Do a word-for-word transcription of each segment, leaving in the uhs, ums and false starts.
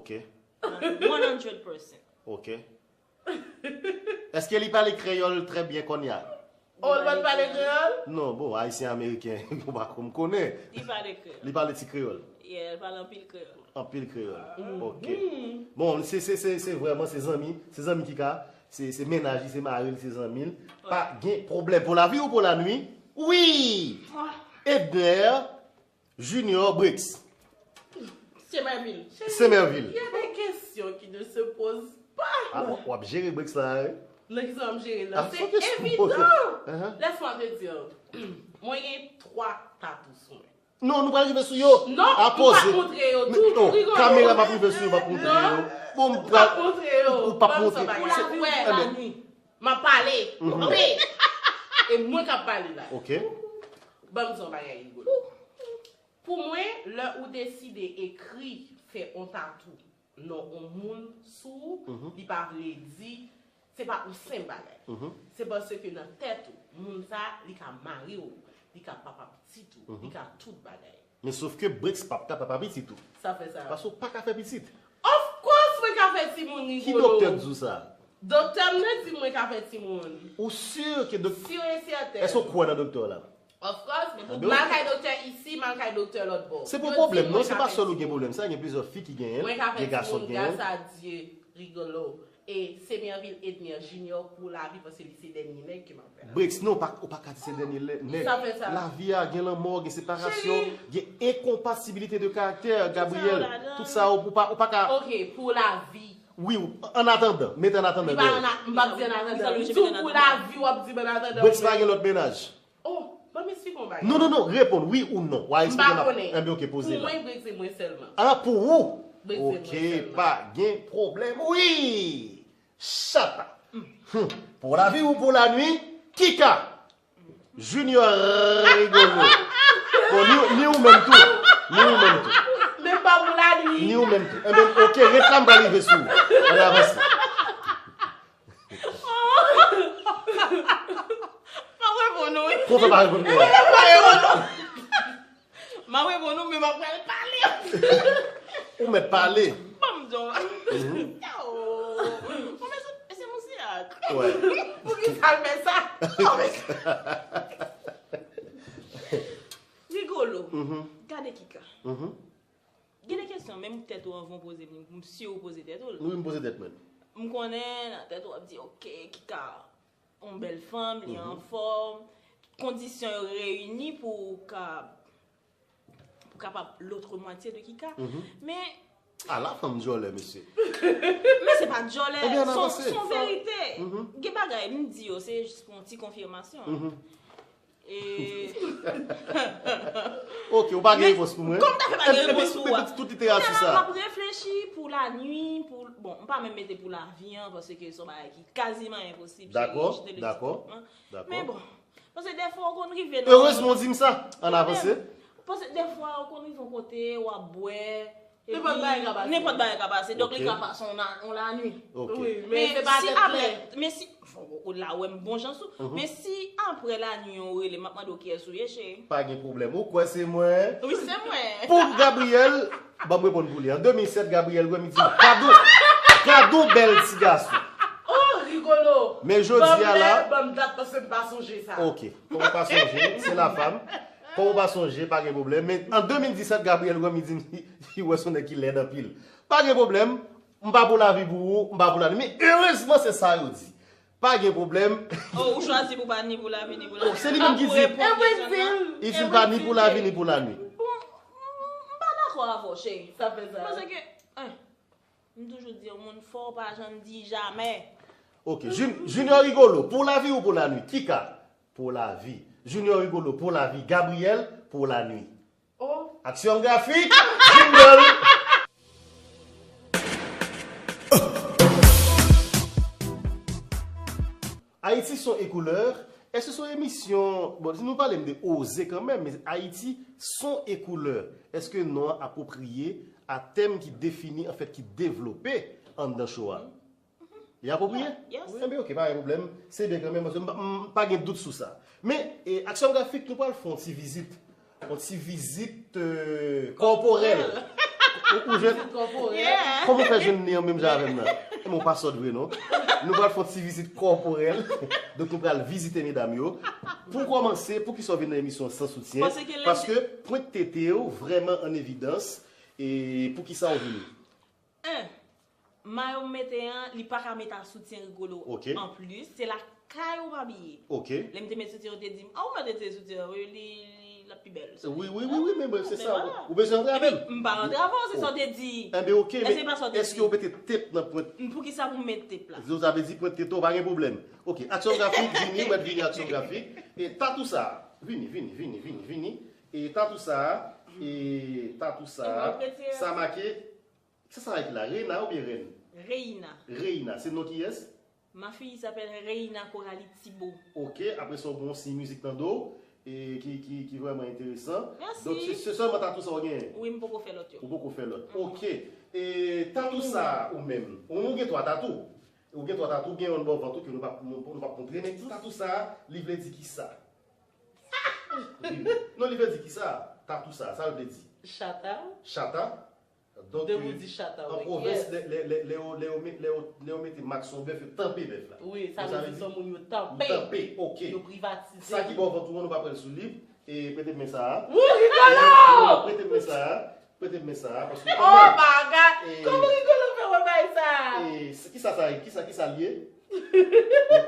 Ok. One hundred percent. Ok. Èske li pale kreyòl trè byen kounye a? Oh, li pa t pale kreyòl? Non, bon, ayisyen ameriken, yo pa konn konnen. Li pale kreyòl. Li pale ti kreyòl. Yeah, li pale anpil kreyòl. Anpil kreyòl. Ok. Bon, se, se, se, se vrèman, se zanmi, se zanmi ki ka, se, se mennaj li, se mari l, se zanmi l. Pa gen pwoblèm. Pou lavi ou pou lanwi? Wi! Edner Junior Brix. Semerville. Semerville. Il y a des questions qui ne se posent pas. Ah, w ap jere Brix la, wi. Nan ki sa m jere nan? Ah, se evidan. Laisse-moi te dire, mwen gen twa tatou sou mwen. Non, nou pral rive sou yo. Non, m p ap montre yo tou. Kamera m ap rive sou yo, m ap montre yo. Bon, m p ap montre yo. Ou p ap montre. Pou lavi ou pou lanwi. M ap pale. Ok. E mwen k ap pale la. Ok. Ban m di yon bagay Rigolo. Pou mwen, lè ou deside ekri, fè yon tatou non yon moun sou ou, li pa vle di, se pa yon senp bagay. Se paske nan tèt ou, moun sa, li ka mari w, li ka papa pitit ou, li ka tout bagay. Men sof ke Brix p ap ka papa pitit ou. Sa fè sa. Paske w pa ka fè pitit. Of course, mwen ka fè timoun, Rigolo. Ki doktè k di w sa? Doktè m nan di mwen ka fè timoun. Ou si ke doktè... Sir e sèten. Èske w kwè nan doktè w la? Of course, m al kay doktè isi, m al kay doktè lòt bò. Se pou pwoblèm, non, se pa sèl ou gen pwoblèm sa, gen plizyè fi ki genyen l, gen gason ki genyen l. Mwen ka fè timoun, gras a Dye, Rigolo. E Semerville Edner Junior pou lavi, paske li se dènye nèg ke m ap fè. Brix, non, ou pa ka di se dènye nèg. Sa fè sa. Lavi a, gen lanmò, gen separasyon, gen enkonpatibilite de karaktè, Gabriel. Tout sa, ou pa, ou pa ka... Ok, pou lavi. Wi, an atandan, mete an atandan. Li pa an a-, m p ap di an atandan. M di w pou lavi, w ap di m an atandan. Brix pa gen lòt mennaj. Oh, ban m eksplike yon bagay. Non, non, non, reponn wi ou non. W a eksplike m. M pa konnen. Enben, ok, poze la. Pou mwen, Brix se mwen sèlman. Ah, pou ou? Brix se mwen sèlman. Ok, pa gen pwoblèm. Wi! Chata. Hmm. Pou lavi ou pou lanwi, Kika. Junior Rigolo. Bon, ni, ni ou menm tou. Ni ou menm tou. Men pa pou lanwi. Ni ou menm tou. Enben, ok, ret la, m pral rive sou ou. Ann avanse. M ap reponn ou, wi. Kou fè pa reponn mwen. M ap reponn ou, men m ap pral pale. Ou mèt pale. Ban m di w. Yo. Ou mèt sou, se moun si ak. Wè. Poukisa l fè sa? Rigolo. Gade Kika. Gen de kesyon, menm tèt ou anvan w poze m li, m si w poze tèt ou l. Wi, m poze tèt mwen. M konnen nan tèt ou w ap di, ok, Kika, yon bèl fanm, li anfòm, kondisyon yo reyini pou w ka, pou w kapab l'autre moitié de Kika. Men... Ala fanm djòlè, mesye. Men se pa djòlè, se yon verite. Gen bagay, m di yo, se jis pou yon ti konfimasyon. E... Ok, ou pa gen repons pou mwen? Kòm ta fè pa gen repons pou ou a. Tout literati sa. M ap reflechi pou lanwi, pou, bon, m pa menm mete pou lavi an, paske se yon bagay ki kaziman enposib, cheri, je te le dis publiquement. Dakò, dakò. Men bon, paske dèfwa ou konn rive nan... Erezman w di m sa. Ann avanse. Paske dèfwa ou konn rive yon kote, w ap bwè, nenpòt bagay ka pase. Nenpòt bagay ka pase. Donk, li ka pase yon la-, yon lanwi. Ok. Men si apre, men si, fò w la wè m bon jan sou. Men si apre lanwi an ou rele m, m ap mande w kiyès ou ye, cheri. Pa gen pwoblèm. Ou kwè se mwen? Wi, se mwen. Pou Gabriel, ban m reponn pou li. An de mil sèt, Gabriel wè m, li di m, "Kado, kado bèl ti gason." Oh, Rigolo. Men jodi a la. Ban m dat paske m pa sonje sa. Ok. Kòm ou pa sonje, se la fanm. Kòm ou pa sonje, pa gen pwoblèm. Men an de mil disèt, Gabriel wè m, li di m, li wè se yon nèg ki lèd anpil. Pa gen pwoblèm, m pa pou lavi pou ou, m pa pou lavi. Men erezman, se sa yo di. Pa gen pwoblèm. Oh, ou chwazi pou pa ni pou lavi, ni pou lavi. Oh, se li menm ki di. Li di m pa ni pou lavi, ni pou lanwi. Bon, m pa dakò avè w, cheri. Sa fè sa. Paske, eh, m toujou di yon moun fò, pa janm di jamè. Ok, Jun-, Junior Rigolo, pou lavi ou pou lanwi? Kika? Pou lavi. Junior Rigolo, pou lavi. Gabriel, pou lanwi. Oh. Aksyon grafik, jingle. Ayiti son e koulè, èske se yon emisyon, bon, si nou pale m de oze kanmenm, men Ayiti son e koulè, èske non an apwopriye a tèm ki defini, anfèt, ki devlope anndan show a? Li apwopriye? Yes. Enben, ok, pa gen pwoblèm. Se byen kanmenm, paske m pa, m pa gen dout sou sa. Men, e, aksyon grafik, nou pral fè yon ti vizit. Yon ti vizit, e, kòporèl. Ou, ou jwenn, kòpòrèl. Kòman w fè jwenn li an menm jan avè m nan? Ebyen, ou pa sòt vre non. Nou pral fè yon ti vizit kòpòrèl. Donk, nou pral vizite medam yo. Pou kòmanse, poukisa w vin nan emisyon an san soutyen? Paske pwent tete w vrèman an evidans. E poukisa w vini? En, mayo m mete an, li pa ka met a soutyen Rigolo. Ok. Anplis, se lakay ou m abiye. Ok. Lè m te met soutyen, yo te di m, "A, ou mèt retire soutyen an, wi, li, li, l ap pi bèl." Wi, wi, wi, wi, men, men se sa. Ou bezwen antre avè l? Epi, m pa rantre avè w, se sa w te di. Enben, ok, men èske w mete tep nan pwent? Poukisa pou m met tep la? Sa vle di pwent tete w pa gen pwoblèm. Ok, Aksyon Grafik, vini, ou mèt vini, Aksyon Grafik. E tatou sa, vini, vini, vini, vini, vini. E tatou sa, e tatou sa, sa make Kisa sa ekri la? Rena oubyen Rèn? Reina. Reina. Se non kiyès? Ma fille s'appelle Reina Coralie Thibault. Ok, apre sa, w gen yon siy mizik nan do w, e ki, ki, ki vrèman enteresan. Mèsi. Donk, se, se sèlman tatou sa w genyen? Wi, m poko fè lòt yo. Ou poko fè lòt. Ok. E tatou sa, ou menm, ou, ou gen twa tatou. Ou gen twa tatou, gen yon bò vant ou ke nou p ap, nou, nou p ap montre, men tatou sa, li vle di kisa? Non, li vle di kisa? Tatou sa, sa l vle di? Chata. Chata? Donk, an pwovens, lè, lè, lè, lè yo, lè yo me-, lè yo, lè yo mete mak sou yon bèf, yo tanpe bèf la. Wi, sa vle di se yon moun yo tanpe. Yo tanpe, ok. Yo privatize. Sa ki bò vant ou an, nou pa pran l sou liv. E prete m men sa a. Wou, Rigolo! Prete m men sa a. Prete m men sa a, paske... Oh, bagay! Kòman Rigolo fè wè bagay sa a? E, se, kisa sa ye? Kisa, kisa l ye?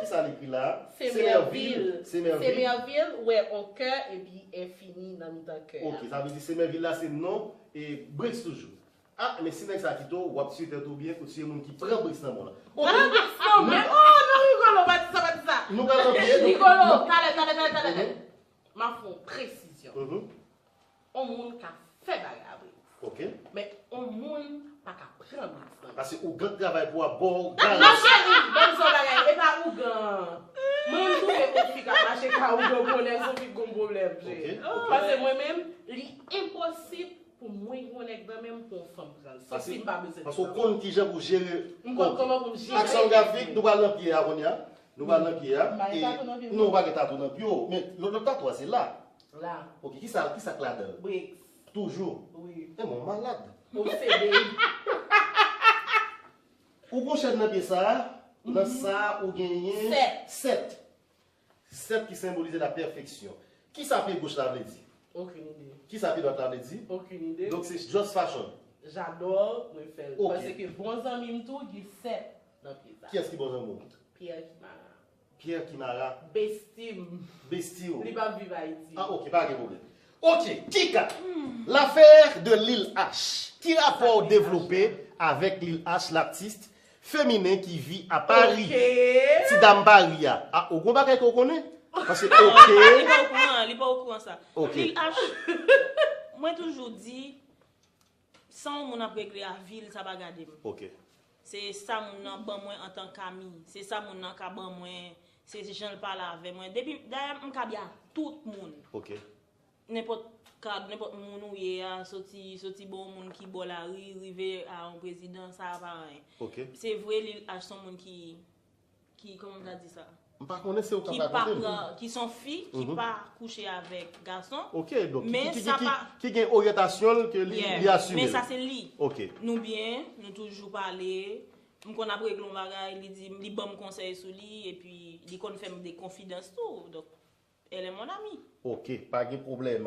Kisa l ekri la? Semerville. Semerville. Semerville, wè, on kè, epi enfini nan mitan kè a. Ok, sa vle di Semerville la, se non, e Brix toujou. Ah, men si nèg sa kite w, w ap tiye tèt ou byen, ou tiye moun ki pran briks nan men w lan. Ok. Pran briks nan men m? Oh, non, Rigolo, pa di sa, pa di sa. Nou pral nan pye. Rigolo, talè, talè, talè, talè, talè. M ap fè yon presizyon. Mhm. On moun ka fè bagay a briks. Ok. Men on moun pa ka pran briks nan men. Paske ougan t travay pou ap ba w garanti. Non, cheri, ban m di w yon bagay, e pa ougan. Mwen, m twouve on fi k ap mache ka ougan, pwoblèm, se on fi k gon pwoblèm, cheri. Ok, ok. Paske mwen menm, li enposib pou mwen gen yon nèg nan men m pou yon fanm pran l. Soti m pa bezwen di sa. Paske w konn kijan pou jere kò w. M konn kòman pou m jere. Aksyon Grafik, nou pral nan pye a kounye a. Nou pral nan pye a. M pa gen tatou nan pye m. Non, ou pa gen tatou nan pye w. Men lòt, lòt tatou a, se la. La. Ok, kisa, kisa k ladan l? Briks. Toujou? Wi. Ebyen, w malad. Obsede. Ou gon chèn nan pye sa a, nan sa a, ou genyen sèt. Sèt. Sèt ki senbolize la pèfeksyon. Kisa pye goch la vle di? Okenn ide. Kisa pye dwat la vle di? Okenn ide. Donk, se just fashion. J'adore, mwen fè l. Ok. Paske bon zanmi m tou gen sèt nan pye sa. Kiyès ki bon zanmi w? Pierre Kimara. Pierre Kimara. Besti m. Besti w. Li p ap viv Ayiti. Ah, ok, pa gen pwoblèm. Ok, Kika, l'affaire de Lil H. Ki rapò w devlope avèk Lil H, l'artiste féminin qui vit à Paris? Ok. Ti dam Pari a. Ah, ou gon bagay ke w konnen? Paske, ok. Li pa okouran, li pa okouran sa. Ok. Lil H, mwen toujou di, sa yon moun ap regle a vi l, sa pa gade m. Ok. Se sa moun nan ban mwen antan kami. Se sa moun nan ka ban mwen. Se jan l pale avè mwen. Depi, dayè, m ka byen a tout moun. Ok. Nenpòt kad, nenpòt moun ou ye a, soti, soti bò yon moun ki bò lari, rive a yon prezidan, sa a pa anyen. Ok. Se vre, Lil H se yon moun ki, ki, kòman m ta di sa? M pa konnen, se ou k ap rakonte m. Ki pa pran, ki se yon fi, ki pa kouche avèk gason. Ok, donk, ki, men ki, ki, sa ki, pa ki gen oryantasyon l ke li, yeah, li asime l. Men sa se li. Ok. Nou byen, nou toujou pale. M konn ap regle yon bagay, li di, li ban m konsèy sou li, epi li konn fè m de konfidans tou. Donk, elle est mon amie. Ok, pa gen pwoblèm.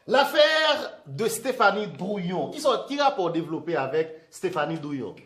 L'affaire de Stéphanie Drouillon. Ki sòt, ki rapò w devlope avèk Stéphanie Drouillon?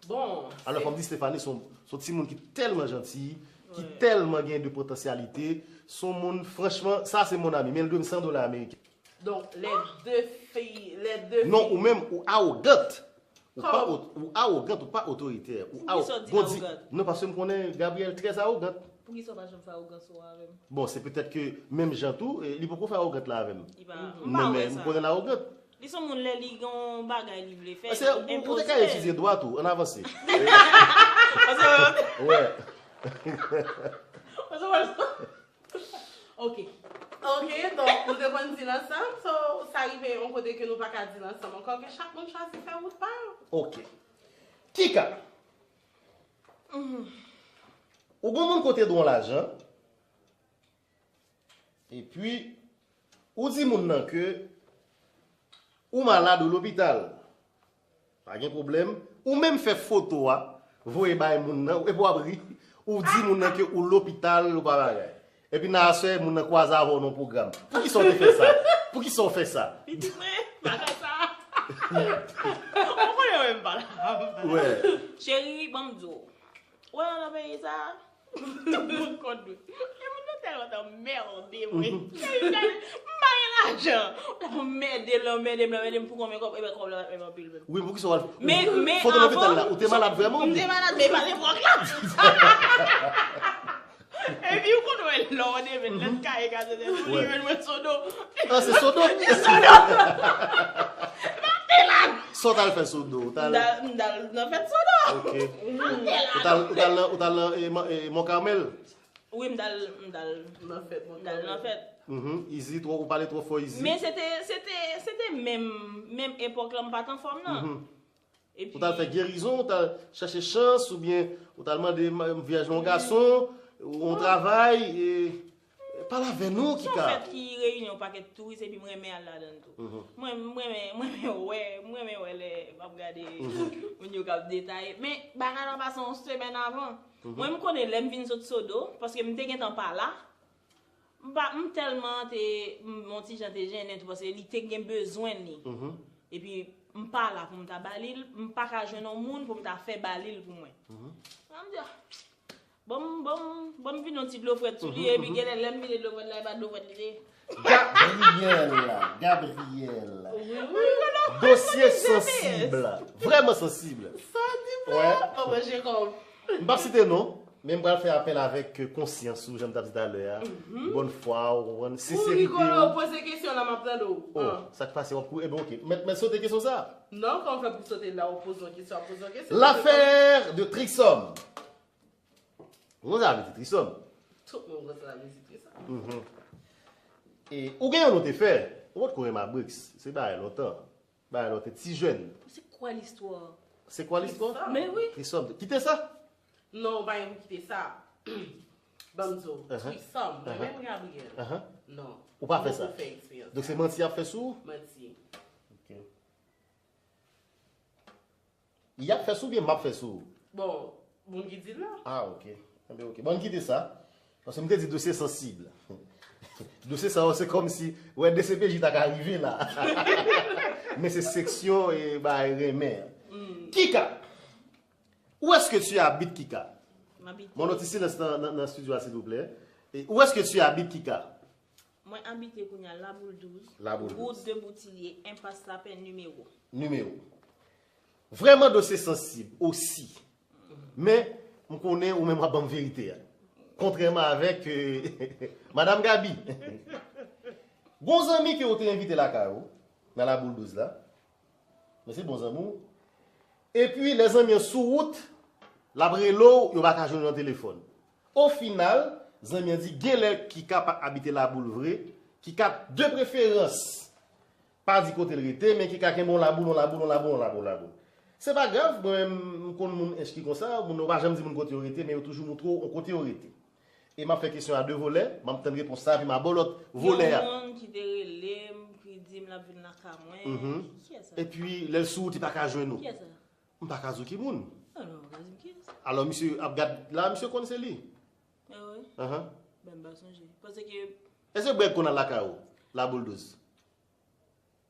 Bon, alò, fò m di Stéphanie se yon, se yon timoun ki tèlman janti, ki tèlman gen de potansyalite. Se yon moun, franchman, sa se mon ami, men l dwe m san dola ameriken. Donk, les deux filles, les deux filles. Non, ou menm, ou awogant. Ou pa, ou awogant, ou pa otoritè. Ou awo-, poukisa w di bon, di, awogant? Non, paske m konnen Gabrielle très arrogante. Poukisa w pa janm fè awogant sou avè m? Bon, se petèt ke menm jan tou, e, li poko fè awogant la avè m. Li pa, m pa wè sa. Men, men, m konnen l awogant. Li se yon moun, lè li gen yon bagay li vle fè, li enpoze l. Paske ou, ou te ka itilize dwat ou, ann avanse. Paske wè. Ok. Ok, donk, nou te konn di l ansanm, so, sa rive yon kote ke nou pa ka di l ansanm ankò, ke chak moun chwazi fè wout pa yo. Ok. Kika. Ou gon moun kote dwon lajan, epi ou di moun nan ke Ou malad, ou lopital. Pa gen pwoblèm. Ou menm fè foto a, voye bay moun nan, epi w ap ri. Ou di moun nan ke ou lopital, ou pa bagay. Epi nan aswè, moun nan kwaze avè w nan pwogram. Poukisa w te fè sa? Poukisa w fè sa? Pitit mwen, pa fè sa. Ou konnen mwen m pa la. Wè. Cheri, ban m di w. Ou wè nan peyi sa, tout moun konn nou. E moun nan tèlman t anmède mwen. M pa gen lajan. L ap anmède l, anmède m, anmède m pou konbyen kòb? Ebyen, kòb la pa t menm anpil menm. Wi, poukisa w al Men, men foto lopital la, ou te malad vrèman? M te malad, men pa nenpòt la. Epi ou konn wè lè w demen lè kay e gade de li menm mwen Sodo. Ah, se Sodo? Se Sodo. M ap te la. Sa w t al fè Sodo? Ou t al M t al nan fèt Sodo. Ok. Ou t al, ou t al nan, ou t al nan, eh, Man- eh, Mont Carmel? Wi, m t al, m t al, Nan fèt, m t al nan fèt. Mhm. Izi, twò, ou pale twò fò, Izi. Men se te, se te, se te menm, menm epòk la, m pa t anfòm nan. Mhm. Epi Ou t al fè gerizon, ou t al chèche chans, oubyen ou t al mande ma- vyèj nan yon gason, ou yon travay, e, pale avè nou, Kika. Se yon fèt ki reyini yon pakèt touris, epi m renmen al ladan l tou. Mhm. Mwen, m renmen, m renmen wè, m renmen wè lè m ap gade Mhm. moun yo k ap detaye. Men, bagay la pase yon semèn avan. Mhm. Mwen, m konnen lè m vin sot Sodo, paske m te gentan pa la. M pa, m tèlman te, m, yon ti jan te jennen tou, paske li te gen bezwen li. Mhm. Epi, m pa la pou m ta ba li l, m pa ka jwenn yon moun pou m ta fè ba li l pou mwen. Mhm. Sa m di, ah, bon, m, bon, m, bon, m vin yon ti dlo frèt sou li, epi genlè lè m vide dlo frèt la, e pa dlo frèt li te ye. Gabriel, Gabriel. Wi, wi. Dosye sansib, vrèman sansib. Sa w di m la? Wè. Bon, mwen, Jekòb. M p ap site non, men m pral fè apèl avèk, euh, konsyans ou, jan m t ap di talè a. Mhm. Bòn fwa w, ou konprann, Ou senserite rigolo, w. Poze kesyon la, m ap tande w. Oh, Ah. sa k pase, w ap kouri, ebyen, ok. Mèt, mèt sote kesyon sa a. Non, kòman w fè pou sote la, ou poze yon kesyon, w ap poze yon kesyon. L'affaire de Trisom. Ou konn sa vle di Trisom? Tout moun konn sa vle di Trisom. Mhm. E ou gen yon nou te fè, ou potko renmen Brix, se bagay lontan. Bagay lontan, ti jèn. C'est quoi l'histoire? C'est quoi l'histoire? Trisom. Men wi. Trisom. Kite sa? Non, ou pa gen pou kite sa. Ban m di w, Uh-huh. Trisom, mwen Uh-huh. menm Gabriel. Uh-huh. Non. Ou pa fè sa? Mwen poko fè eksperyans Donk se sa. Manti y ap fè sou ou? Manti. Ok. Y ap fè sou ou byen m ap fè sou ou? Bon, moun ki di l la. Ah, ok. Enben, ok. Bon, n kite sa. Paske m te di dosye sansib. Dosye sa yo, se kòmsi, wè, D C P J ta ka rive la. Men se seksyon e bay renmen. Mm. Kika, où est-ce que tu habites, Kika? M abite. Mon, yon ti silans nan, nan, nan estidyo a, silvouplè. E où est-ce que tu habites, Kika? Mwen abite kounye a Laboul douz, La Boule wout Douce. De Boutilye, enpas Lapen, nimewo. Nimewo. Vrèman dosye sansib osi. Men, m konnen ou menm w ap ban m verite a. Kontrèman avèk, euh, Madam Gaby. Gon zanmi ke ou te envite lakay ou, nan Laboul douz la. Men se bon zanmi w. Epi, lè zanmi an sou wout, l ap rele w, yo pa ka jwenn ou nan telefòn. Ofinal, zanmi an di genlè Kika pa abite Laboul vre, Kika de preferans pa di kote l rete, men Kika kenbe yon Laboul, yon Laboul, yon Laboul, yon Laboul, yon Laboul. Se pa grav, mwen menm, m konn moun ench ki konsa, moun yo pa janm di moun kote yo rete, men yo toujou moutre w yon kote yo rete. E m ap fè kesyon a de volè, m ap tann repons sa, epi m a ba w lòt volè a. Yon moun ki te rele m, ki di m l ap vin lakay mwen. Mhm. Kiyès sa? Epi, lè l sou wout, li pa ka jwenn ou. Kiyès sa? M pa ka di w ki moun. Ah non, pa di m kiyès. Alò, misye ap gad la, misye konn se li. Ah wi? Ahan. Ben, m pa sonje. Paske Èske Brèg konn al lakay ou? Laboul douz.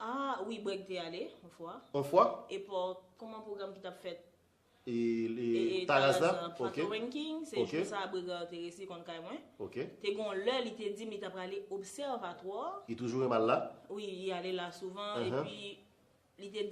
Ah, wi, Brèg te ale, yon fwa. Yon fwa? Epòk, kòman pwogram ki t ap fèt? E, e, e, Taraz la? Taraz la, ok. Pato Ranking, se ok. Jou sa Brèg la te resi konn kay mwen. Ok. Te gon lè, li te di m li t ap prale obsèvatwa. Li toujou renmen al la? Wi, li ale la souvan, ahan. Epi, li te